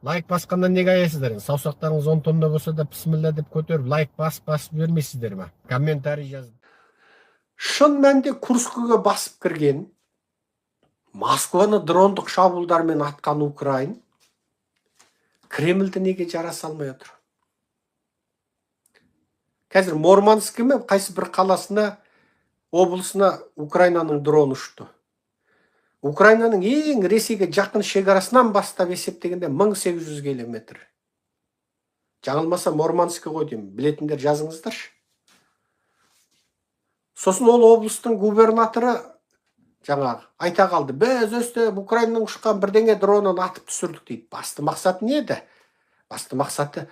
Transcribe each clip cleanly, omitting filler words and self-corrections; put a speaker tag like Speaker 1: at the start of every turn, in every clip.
Speaker 1: Лайк басқаннан неге аяйсыздар енді? Саусақтарыңыз 10 тонна болса да, бісміллә деп көтеріп, лайк басып басып жібермейсіздер ма? Комментарий жазып.
Speaker 2: Шын мәнінде Курскіге басып кірген, Москваны дрондық шабуылдармен атқан украин Кремльді неге жара салмай отыр? Қазір Мурманск ме, қайсы бір қаласына, облысына Украинаның дроны ұшты. Украинаның ең Ресейге жақын шекарасынан бастап есептегенде 1800 километр. Жаңылмаса, Мурманск ғой деймін, білетіндер жазыңыздаршы. Сосын ол облыстың губернаторы жаңағы айта қалды: «Біз өстіп Украинаның ұшқан бірдеңе дронын атып түсірдік», — дейді. Басты мақсаты не еді? Басты мақсаты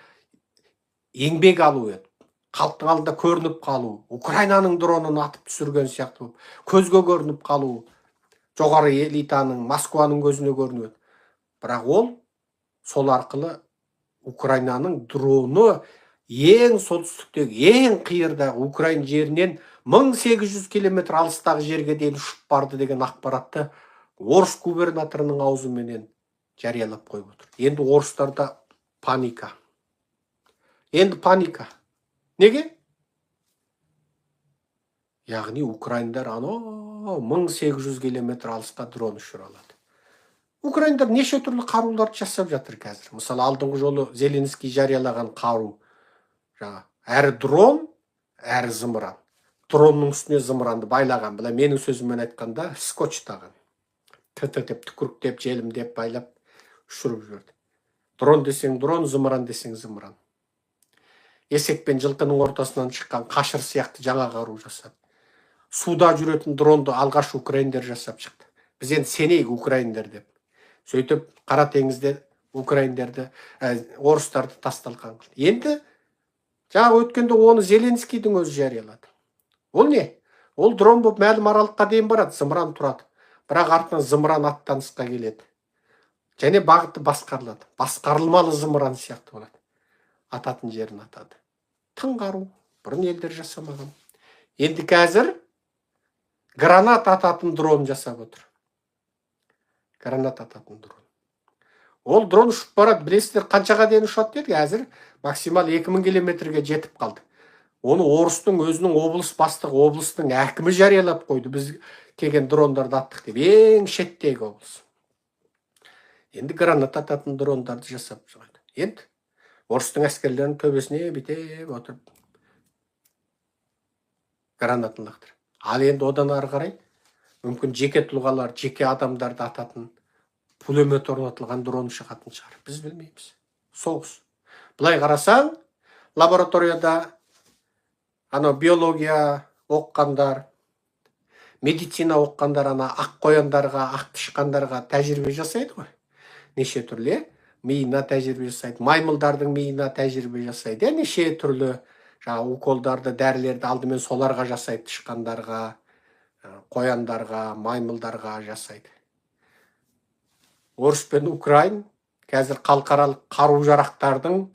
Speaker 2: еңбек алу еді, халықтың алдында көрініп қалу, Украинаның дронын атып түсірген сияқты болып көзге көрініп қалу, жоғары элитаның, Москваның көзіне көріну еді. Бірақ ол сол арқылы Украинаның дроны ең солтүстіктегі, ең қиырдағы украин жерінен 1800 километр алыстағы жерге дейін ұшып барды деген ақпаратты орыс губернаторының аузыменен жариялап қойып отыр. Енді орыстарда паника. Енді паника неге? Яғни украиндар анау 1800 километр алысқа дрон ұшыра алады. Украиндар неше түрлі қаруларды жасап жатыр қазір. Мысалы, алдыңғы жолы Зеленский жариялаған қару жаңа әрі дрон, әрі зымыран. Дронның үстіне зымыранды байлаған, былай менің сөзіммен айтқанда, скотчтаған, т деп, түкіріктеп, желімдеп байлап, ұшырып жіберді. Дрон десең дрон, зымыран десең зымыран. Есек пен жылқының ортасынан шыққан қашыр сияқты жаңа қару жасады. Суда жүретін дронды алғаш украиндер жасап шықты. Біз енді сенейік украиндер деп, сөйтіп Қара теңізде украиндерді, орыстарды тас-талқан қылды. Енді жаңағы өткенде оны Зеленскийдің өзі жариялады. Ол не? Ол дрон болып мәлім аралыққа дейін барады, зымыран тұрады, бірақ артынан зымыран аттанысқа келеді және бағыты басқарылады, басқарылмалы зымыран сияқты болады, ататын жерін атады. Тың қару, бұрын елдер жасамаған. Енді қазір гранат ататын дрон жасап отыр. Гранат ататын дрон. Ол дрон ұшып барады, білесіздер, қаншаға дейін ұшады дедік? Қазір максимал 2000 километрге жетіп қалды. Оны орыстың өзінің облыс бастығы, облыстың әкімі жариялап қойды: «Біз келген дрондарды аттық», — деп. Ең шеттегі облыс. Енді гранат ататын дрондарды жасап шығады. Енді орыстың әскерлерінің төбесіне бүйтіп отырып гранатын лақтырады. Ал енді одан ары қарай мүмкін жеке тұлғалар, жеке адамдарды ататын пулемет орнатылған дрон шығатын шығар, біз білмейміз. Соғыс, былай қарасаң, лабораторияда анау биология оқығандар, медицина оқығандар ана ақ қояндарға, ақ тышқандарға тәжірибе жасайды ғой неше түрлі, иә? Миына тәжірибе жасайды, маймылдардың миына тәжірибе жасайды, иә? Неше түрлі жаңағы уколдарды, дәрілерді алдымен соларға жасайды, тышқандарға, қояндарға, маймылдарға жасайды. Орыс пен украин қазір халықаралық қару жарақтардың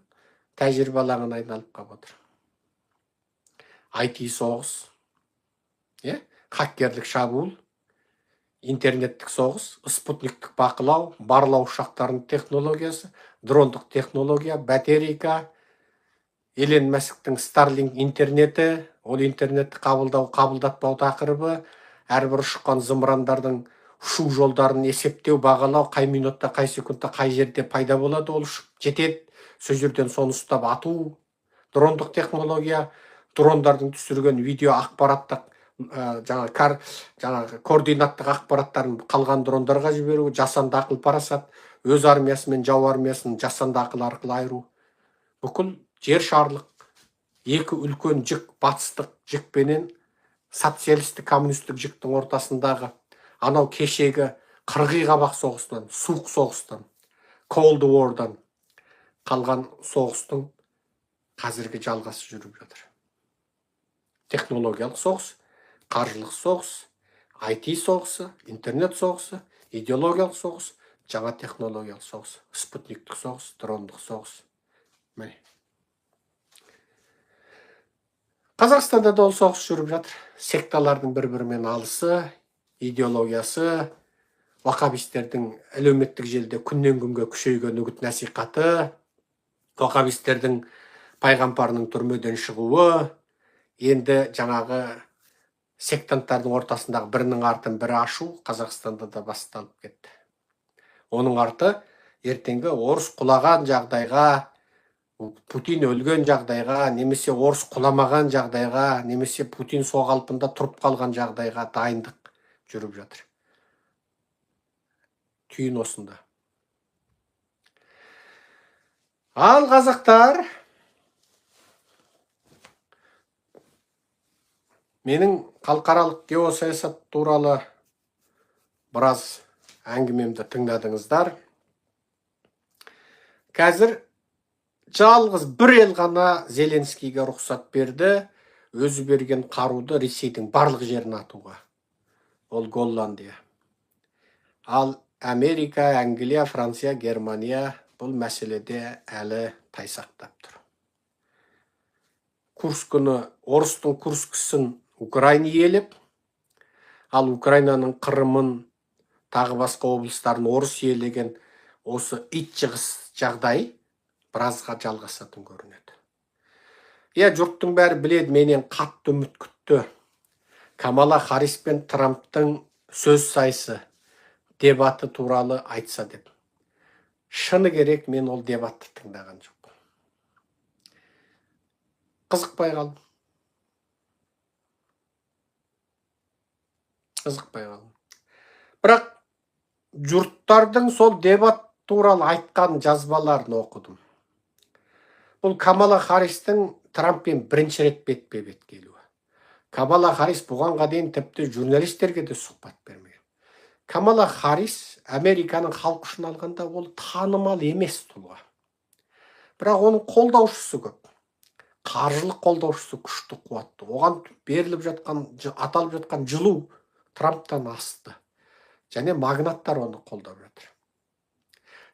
Speaker 2: тәжірибе алаңына айналып қалып отыр. IT соғыс, иә, хакерлік шабуыл, интернеттік соғыс, спутниктік бақылау, барлау ұшақтарының технологиясы, дрондық технология, батарейка, Илон Масктің Старлинк интернеті, ол интернетті қабылдау, қабылдатпау тақырыбы, әрбір ұшқан зымырандардың ұшу жолдарын есептеу, бағалау, қай минутта, қай секундта, қай жерде пайда болады, ол ұшып жетеді, сол жерден соны ұстап ату, дрондық технология, дрондардың түсірген видео ақпараттық, жаңағы жаңағы координаттық ақпараттарын қалған дрондарға жіберу, жасанды ақыл парасат, өз армиясы мен жау армиясын жасанды ақыл арқылы айыру. Бүкіл жер шарлық екі үлкен жік, батыстық жік пенен социалистік коммунистік жіктің ортасындағы анау кешегі қырғи қабақ соғыстан, суық соғыстан, Cold War'дан қалған соғыстың қазіргі жалғасы жүріп жатыр. Технологиялық соғыс, қаржылық соғыс, IT соғысы, интернет соғысы, идеологиялық соғыс, жаңа технологиялық соғыс, спутниктік соғыс, дрондық соғыс. Міне, Қазақстанда да ол соғыс жүріп жатыр. Секталардың бір бірімен алысы, идеологиясы, Уақабистердің әлеуметтік желіде күннен күнге күшейген үгіт насихаты, уақабистердің пайғамбарының түрмеден шығуы, енді жаңағы сектанттардың ортасындағы бірінің артын бірі ашу Қазақстанда да басталып кетті. Оның арты ертеңгі орыс құлаған жағдайға, Путин өлген жағдайға, немесе орыс құламаған жағдайға, немесе Путин сол қалпында тұрып қалған жағдайға дайындық жүріп жатыр. Түйін осында. Ал қазақтар, менің халықаралық геосаясат туралы біраз әңгімемді тыңдадыңыздар. Қазір жалғыз бір ел ғана Зеленскийге рұқсат берді, өзі берген қаруды Ресейдің барлық жерін атуға. Ол Голландия. Ал Америка, Англия, Франция, Германия бұл мәселеде әлі тайсақтап тұр. Курскіні, орыстың Курскісін Украина иелеп, ал Украинаның Қырымын, тағы басқа облыстарын орыс иелеген осы ит жығыс жағдай біразға жалғасатын көрінеді. Иә, жұрттың бәрі біледі, менен қатты үміт күтті. Камала Харрис пен Трамптың сөз сайысы дебаты туралы айтса деп. Шыны керек, мен ол дебатты тыңдаған жоқпын. Қызықпай қалдым. Қызықпай қалдым. Бірақ жұрттардың сол дебат туралы айтқан жазбаларын оқыдым. Бұл Камала Харристің Трамппен бірінші рет бетпе-бет келуі. Камала Харрис бұғанға дейін тіпті журналистерге де сұхбат бермеген. Камала Харрис Американың халқы үшін алғанда ол танымал емес тұлға. Бірақ оның қолдаушысы көп. Қаржылық қолдаушысы күшті, қуатты. Оған беріліп жатқан, аталып жатқан жылу Трамптан асты. Және магнаттар оны қолдап жатыр.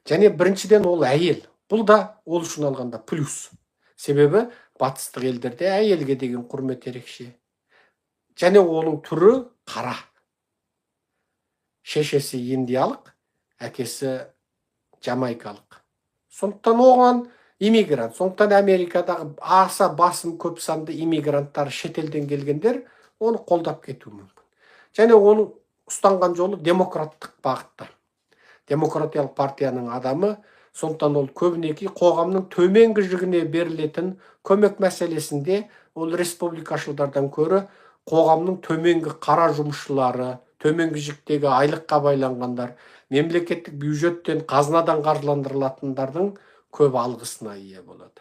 Speaker 2: Және біріншіден ол әйел. Бұл да ол үшін алғанда плюс. Себебі батыстық елдерде әйелге деген құрмет ерекше. Және оның түрі қара. Шешесі индиялық, әкесі жамайкалық. Сондықтан оған иммигрант, сондықтан Америкадағы аса басым көп санды иммигранттар, шетелден келгендер оны қолдап кетуі мүмкін. Және оның ұстанған жолы демократтық бағытта. Демократиялық партияның адамы, сондықтан ол көбінесе қоғамның төменгі жігіне берілетін көмек мәселесінде ол республикашылдардан көрі қоғамның төменгі қара жұмысшылары, төменгі жіктегі айлыққа байланғандар, мемлекеттік бюджеттен, қазынадан қаржыландырылатындардың көп алғысына ие болады.